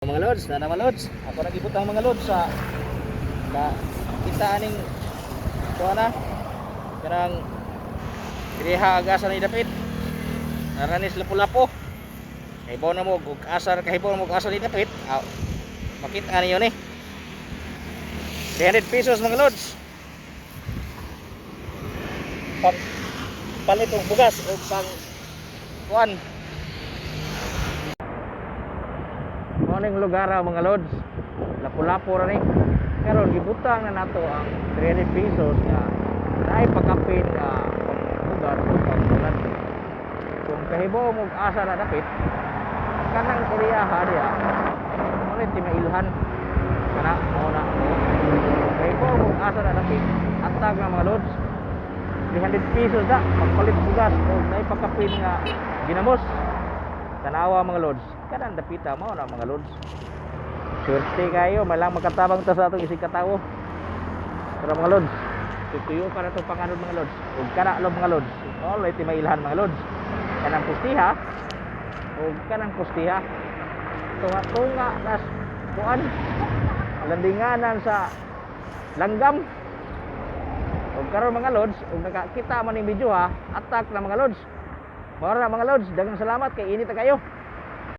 Mga lods, na mga lods. Ako nagibutang, mga lods, sa ka kita aning kuha na kanang diriha ag asa na idapit. Naranis Lapu-Lapu. Kahibaw na mo ug asa, kahibaw na mo ug asa ni dapit. Ah, makita niyo ni. 300 pesos, mga lods. Pang palit og bugas o pang kuan. Mao ning lugar ah, mga lods. Lapu-Lapu ra ni. Karon gibutang na nato ang 300 pesos nga naay pagkapin nga pangbugas o pangbulan. Kung kahibaw mo og asa na dapit, kanang eriyaha diya, mao ni timailhan. Kana mao na mo. Kahibaw mo og asa na dapit, atag na, mga lods. 300 pesos na pagpalit bugas o naay pagkapin nga ginamos. Tanawa, mga lods, kanang dapita mao na, mga lods. Swerte kayo, malang makatabang ta sa atong isig katawo. Pero mga lods, tutuyo ka na itong panganod, mga lods. Ug kana lo, mga lods. All right, mailhan, mga lods. Kanang pustiha ug kanang pustiha. Tunga-tunga nas kuan landinganan sa langgam. Ug karon, mga lods, ug nakakita man ning video ha, attack na, mga lods. Mao ra, mga lods, daghang salamat kay init na kayo.